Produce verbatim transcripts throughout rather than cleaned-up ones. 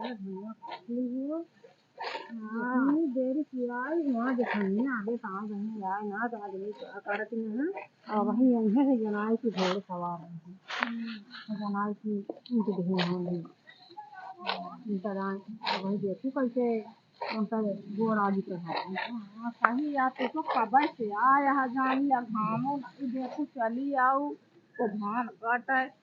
हाँ। इतनी देर की आई, वहाँ देखनी आगे कहाँ गई, आए ना, तो आज नहीं क्या करत नहीं है। और वहीं यहीं से जनाई की घोड़े सवार है। जनाई की ईंट ढेर होने। ईंट डाल, वही देखू कैसे उनका गोड़ आगे चढ़ा। हाँ, सही यार, तो, तो कब से आए यहाँ जानी, अब घामो नहीं देखू, चली आऊ, तो धान काटे।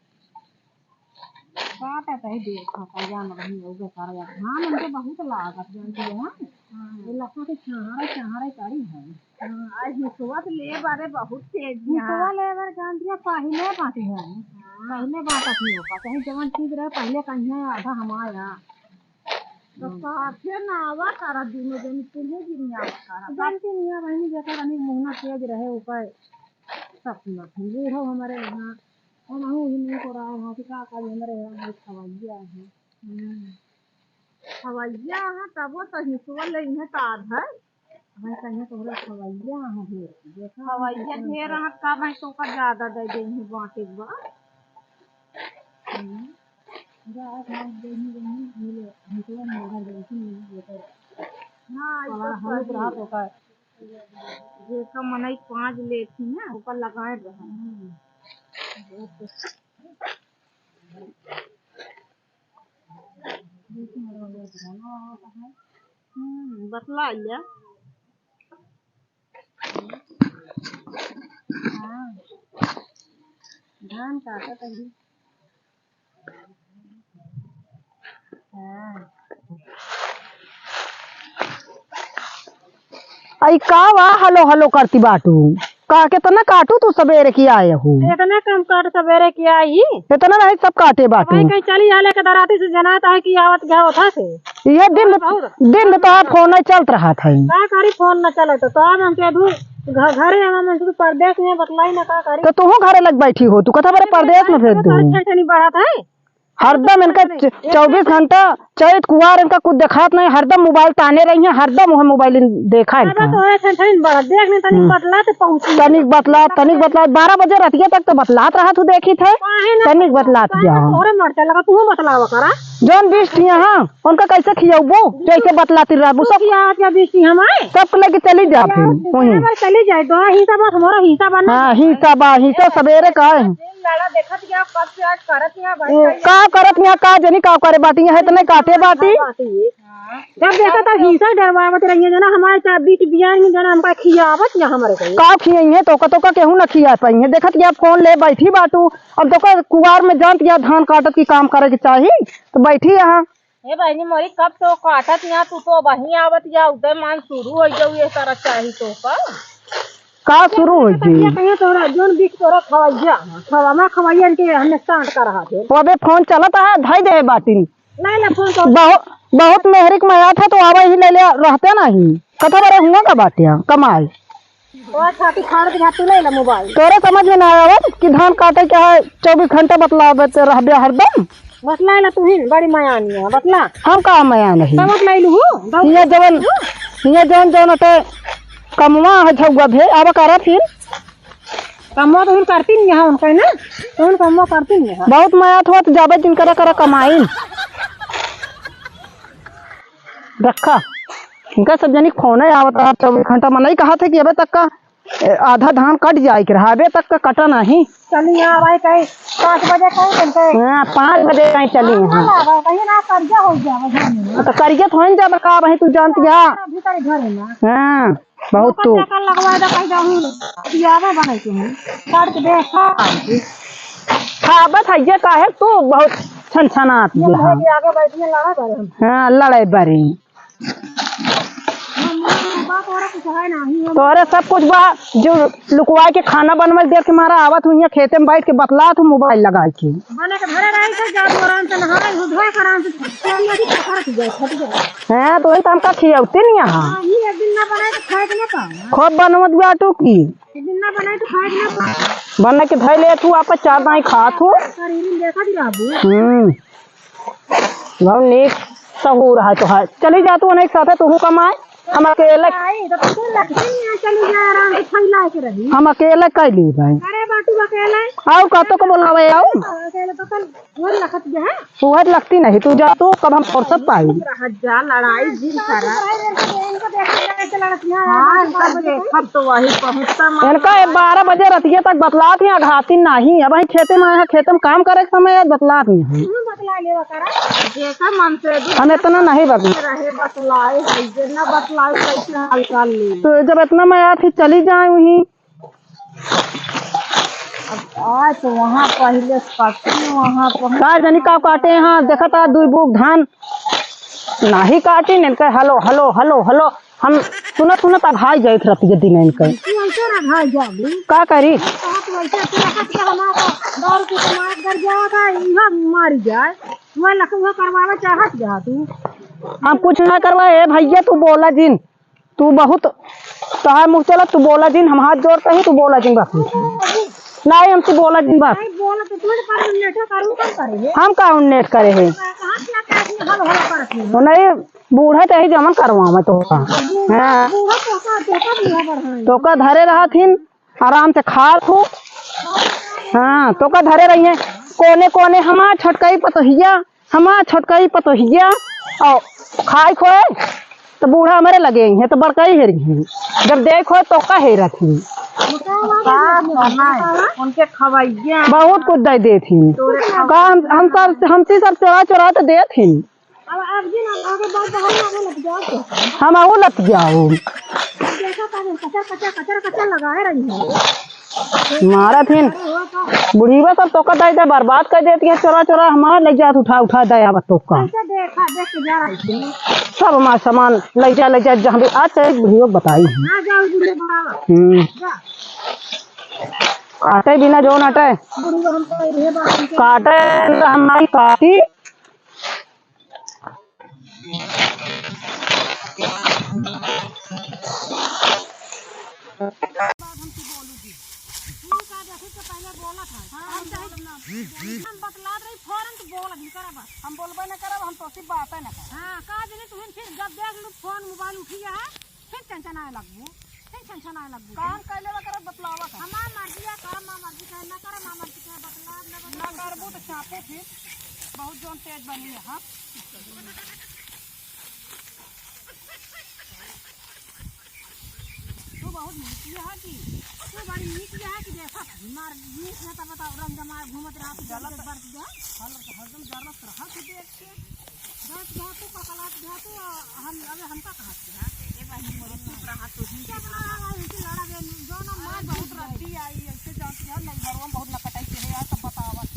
काटत है, देखत है, जान रही है, उगे सारा यार। धान उनके बहुत लागत, जानती है ना? हाँ। ये लखा के चहारे, चहारे करी है। हाँ, आज हिसवा तो ले बारे बहुत तेज हिसवा यहाँ। ले बारे जानती है, पहले बाटी है। हाँ। पहले बात अपनी होगा, चाहे जवन चीज रहे, पहले कहीं आधा हमारा। तो साथे ना आवा करा, दोनों जन तुम्हें भी नहीं आवा करा। जानती नहीं है, बहनी, जैसा रानी मुहना तेज रहे, ऊपर सब सुना। बूढ़ो हमारे यहाँ, हम हूँ ही नहीं को रहा है, कि का करी, हमारे यहाँ बहुत खवाइया है। हम्म। खवैया है, तबो तो हिसुआ ले इन्हें का आध है। भाई कहीं तोहरा खवैया है ढेर, देखा खवैया ढेर है, का भाई तो का ज्यादा दे दे इन्हें बांटे बा। हम्म। जा, आज हम दे ही दे ही, मिले, हिसुआ में घर दे ही, मिले, ये तो हाँ, ये तो हलुक सही रहा है। तो का। जेका मनई पाँच लेत ही ना, ओकर लगाए रहा। हम्म। हम्म, बतला लिया। हाँ। धान काटत है। हाँ। आई का वा हलो हलो करती बाटू? का केतना काटू तू सबेरे की आए हो? एतना कम काट सबेरे की आई? एतना नहीं सब काटे बाटू। भाई कहीं चली आले के दराती से जनात है कि आवत गया होता से। ये दिन, बहुत। दिन में तो फोन नहीं चलत रहा था। का करी फोन न चले तो, तो अब हम के अधू घ-, घरे हम, हम तो परदेश में बतलाई ना का करी। तो तू घरे लग बैठी हो, तू कथा बरे परदेश में भेज दूँ। छठनी बढ़त है। हरदम इनका च-, चौबीस घंटा चैत कुआर इनका कुछ देखात नहीं, हरदम मोबाइल ताने रही हैं, हरदम वह मोबाइल इन-, देखा इनका। तोहरे छन छन बड़ा, देख नहीं, तनिक हम्म। बतलात पहुँची। तनिक बतलात, तनिक बतलात, बारह बजे रतिया तक तो बतलात रहा तू देखी थे, काहे ना तनिक बतलात काहे जा। ना तोहरे मर चला, तू बतलावा करा। जौन बीस ठिया हाँ, उनका कैसे खियाबू, जैसे बतलाती रहबू, तू सब खिया के बीस ठिया हम आए? सब लेके चली जा फिर, यार, वहीं। हमारे चली जाए, दो हिस्सा बस हमारा हिस्सा बनना हाँ, चाहिए। हिस्सा बा, हिस्सा सबेरे का है। लड़ा देखत गया, कब से आज करत यहाँ बैठ ओ, गई। का करत यहाँ, का जनी का करे बाटी, यहाँ इतने काटे बाटी। हाँ, बाटी ये। जब देखा तब हिंसा डरवावत रही है, जना हमारे चार बीच बियाह में, जना हमका खियावत यहाँ हमारे को। का खियाई है, तोका, तोका केहू ना खिया पाई है। देखत गया फोन ले बैठी बाटू, अब तोका कुआर में जानत गया धान काटत की काम करे के चाही, तो बैठी यहाँ। ए बहिनी मोरी, कब तो काटत यहाँ, तू तो वहीं आवत या, उदय मान शुरू हो जाऊ, ये सारा चाही तो का। का शुरू हो जी? कहिए तोरा, जोन बीच तोरा खवैया, खवा, मैं खवैया के हमें सांड का रहा थे। वो अबे फोन चलत है, धई दे बाटिन। नहीं, नहीं, फोन तो बहुत, बहुत मेहरिक में आया था, तो आवे ही ले ले, रहते नहीं। कथा बरे हुआ का बाटिया, कमाई। तोरा छाती फाड़ के तू ले ले मोबाइल। तोरे समझ में ना आया कि धान काटे के है, चौबीस घंटा बतलावे ते रहबे हरदम। बतला ना तू ही, बड़ी मयानी है, बतला। हम का मया नहीं? समझ ले लू, ये जवन, ये जवन, जवन अटे कमवा है झौआ भे, अब करा फिर। कमवा तो हम करती नहीं है उनका ना, तो हम कमवा करती नहीं है। बहुत मया थोड़ा तो जाबे जिन करा, करा कमाई। रखा। इनका सब जनी फोन है, आवत रहा चौबीस घंटा। मनई कहा थे कि अबे तक का, ए, आधा धान कट जाए के रहा, अबे तक का कटा नहीं। चली यहाँ भाई कहीं पाँच बजे कहीं चलते हैं। हाँ, पाँच बजे कहीं चली हाँ, यहाँ। ना भाई, कहीं ना कर्जा हो जाए घर में। तो कर्जा थोड़ी जाबे का भाई, तू जानती है। भीतर घर है ना। हाँ, बहुत ओकर तू। चक्कर लगवा दे, कहीं जाऊँ। पियावे बने के हूँ। काट के दे, खा के। खाबत है ये काहे तू बहुत छनछनात ये जे भाई हाँ। के आगे बैठिए, लड़ा करे हम। हाँ, लड़े बरी। हम, हम, बात और कुछ है ना, ही हम तोरे सब कुछ बा, जो लुकवा के खाना बनवल देर के मारा आवत हूँ, यहाँ खेते में बैठ के बतलात हूँ मोबाइल लगा के। बने के घरे रही थे, जात आराम से नहाए, धोए के आराम से, चलिए अभी पकड़ के जाए, फट जाए। हाँ, तो वही तो हमका खियौते नहीं यहाँ। हाँ, ही एक दिन ना बनाए तो खाए के ना पाओ। खूब बनवत बाटू की। एक दिन ना बनाए तो खाए के ना पाओ। बना के धइ ले तू, आपस चार दाई खात हो। शरीर में देखा दी रहबू। हम्म। बहुत नीक सहूर है तो है। चली जा तू, उन्हें साथे तू कमाए। हम अकेले आई, तो तू लखते नहीं चली जा, आराम से फैला के रही। हम अकेले कइ ली भाई। अरे बाटू अकेले। आओ, कहतो को बोलावे, आओ। अकेले तो कल वो लखत गया है। तू हट लगती नहीं, तू जा, तू कब हम फुर्सत पाई। रह जा, लड़ाई जिन करा। इनको देख के लड़तियाँ हैं, हाँ, इनका देखब तो वही पहुँचता मार। इनका बारह बजे रतिया तक बतलात ही, अघाती नहीं। अब वही खेते में आए हैं, खेते में काम करे के समय आज बतलात नहीं है। तू बतला लेवा करा। जेका मन से दुख हम इतना नहीं बदला। रहे बतलाए है, जे ना बतलाए कैसे हल कर ले। तो जब इतना मैं आती चली जाए वहीं। अब आज तो वहाँ पहले से काटी, वहाँ पहुँच का जनी का काटे हैं, देखत आ दुई बूक धान नाही काटी, इनके हलो, हलो, हलो, हलो। हम सुनत, सुनत अघाई जाइत रहती है दिन इनके। तू ऐसे ना भाई जाबू। का करी? कहाँ तू ऐसे, तू रखत के हमारा दौड़ के मार कर जाएगा, इहाँ मारी जाए। वह लख-, वह करवावे चाहत जा तू। हम कुछ ना करवा, ए भैया, तू बोला जिन। तू बहुत, तोहार मुँह चला, तू बोला जिन, हम हाथ जोड़ते ही, तू बोला जिन बस। नहीं, हम तू बोला जिन बस। नहीं, बोला तो थोड़े पर नेठा करू, कम करे है। हम का उन्नेट करे है? कहाँ क्या क्या हल हल करत है? वो नहीं, बूढ़ा चाहे जमन करवावे तो का। बूढ़ा, हाँ। बूढ़ा तो का, तो का बूढ़ा बढ़ाई। तो का धरे रहत हिन, आराम से खात हो। हाँ, तो का धरे रही है। कोने कोने हमार छोटकई पतोहिया, हमार छोटकई पतोहिया, और खाई खोए, तो बूढ़ा हमरे लगे ही है, तो बड़कई हेरी है। जब देख हो, तो का हेरत ही। का समय, उनके खवैया। बहुत कुछ दे देत ही। तोरे खवैया। का हम, हम सब, हमसे सब चोरा चोरा तो देत ही। अब, अब जी ना, आगे बात बाहर ना आवे लग जाओ तो। हम आहू लत जाओ। अब देखा था, कचर, कचर, कचर, कचर लगाए रही है। मारत हिन। अरे हो तो। बुढ़ीवा सब तोका दे दे, बर्बाद कर देती है, चोरा चोरा हमार ले जात, उठा उठा दे आवत तोका। ऐसे देखा, देख के जा रही थी। सब हमार सामान ले जा, ले जा, जहाँ भी आज से बुढ़ीवा बताई है। आ जाओ, बुढ़े बाबा। हम्म। जा। काटे बिना जो नटे। बुढ़ीवा हम तो रहे बाबा के। काटे हमारी काटी। बाद हम तू बोलू जी। तू का देखी के पहले बोलत है। हाँ, हम हम चाहे बोलब ना। हम बतलात रही, फौरन तू बोल, अभी करा बात। हम बोलबे ना करब, हम तोसी बातें ना करब। हाँ, का जनी तुहिन फिर जब देख लू फोन मोबाइल उठी है, फिर चंचनाए लगबू, फिर चंचनाए लगबू। काम कैले बा करब बतलावा का। हमार मर्जिया करब, माँ मर्जी कहे ना करब, माँ मर्जी कहे बतलाब ना बतलाब। ना करबू तो चापे फिर, बहुत जोन तेज बनी है, हाँ। तू बहुत नीक है कि, तू बड़ी नीक है कि देखा, मार नीक है तब बताओ, रंग जमा घूमत रहा, तू गलत जलत बरत गया। हर, हरदम जलत रहा, तू देख के। जात गया तू, ककलात गया तू, आ, हम, अबे हमका कहत गया। ए बहिनी मोरी, चुप रहा, तू ही चुप रहा, इनकी लड़ा बे, जो ना अरे मार बहुत रद्दी आई, ऐसे जात गया, नहीं घरवा में बहुत नकटाई के है यार, सब बतावत।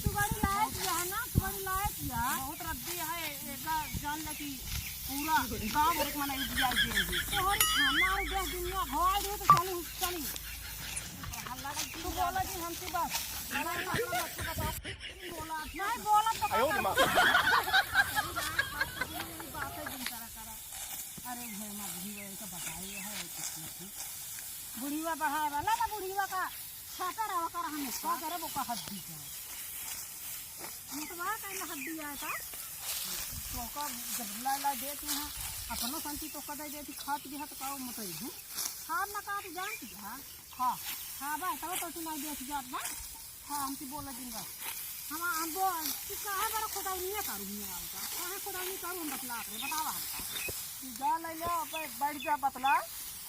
तू बड़ी लायक है ना, तू बड़ी लायक है। बहुत रद्दी है, एका जान ले कि पूरा गाँव भर के मना दिया जे रही। तोहरी हमार देह दुनिया घोल दे तो चली, चली। तू बोला जी हमसे बस। नहीं बोला तो आयो रे माँ। बातें जिन करा करा। अरे घर में बुढ़ी वाली का बताई है, कुछ नहीं। बुढ़ीवा बढ़ाए वाला ना, बुढ़ीवा का छाता रहा कर हम का करे, वो का हद दी करे। मुतवा का ना हद दी आए का। तो का जब ला ला देती हैं, अपनो संती तो कदे देती, खात गया तो का मुतई हूँ। खाब ना का तो जानती है। हाँ, हाँ बा, तब तो तू नहीं देती जात बा। हाँ, हमसे बोला दिन बा। हम, हम बो-, तू काहे बड़ा खुदाई नहीं करू, नहीं आऊ का? काहे खुदाई नहीं करू, हम बतला रहे, बतावा हमका। तू जा ले लो, अब बैठ जा बतला।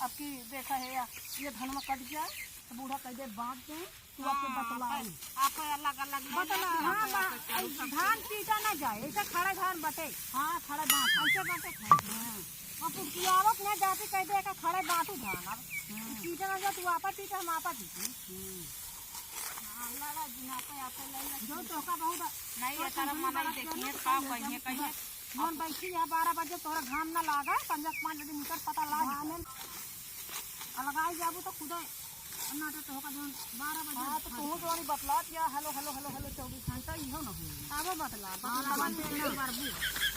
अब की देखा है या, ये धनमा कट जाए, तो बूढ़ा कह दे बांट दे, तू आपके हाँ, बतला। आप, आप अलग अलग ले बतला, जाते हैं, हाँ, आप बा-, अलग अलग धान पीटा ना जाए, ऐसे खड़ा धान बटे। हाँ, खड़ा धान। ऐसे बटे खड़ा। हाँ। अब तू कियावत ना जाती, कह दे का खड़ा बांटू धान। अब हम्म। पीटा ना जा, तू आपा पीटा, हम आपा पीटी। हम्म। हाँ, लड़ा जी, ना पे आपे ले ले। जो तोहका बहुत नहीं, ये तरफ मना ही देखिए, का कहिए, कहिए। जौन बैठी है बारह बजे, तोहरा घाम ना लागा, पंजा पाँच बजे निकल, पता लाग जाए। अलगाई जाबू तो खुदे नाटक होगा, जौन बारह बजे हाँ, तो तू जौन बतलात या, हेलो, हेलो, हेलो, हेलो, चौबीस घंटा इहो ना होई। अबे बतला, हाँ, बतला, बतला, बतला।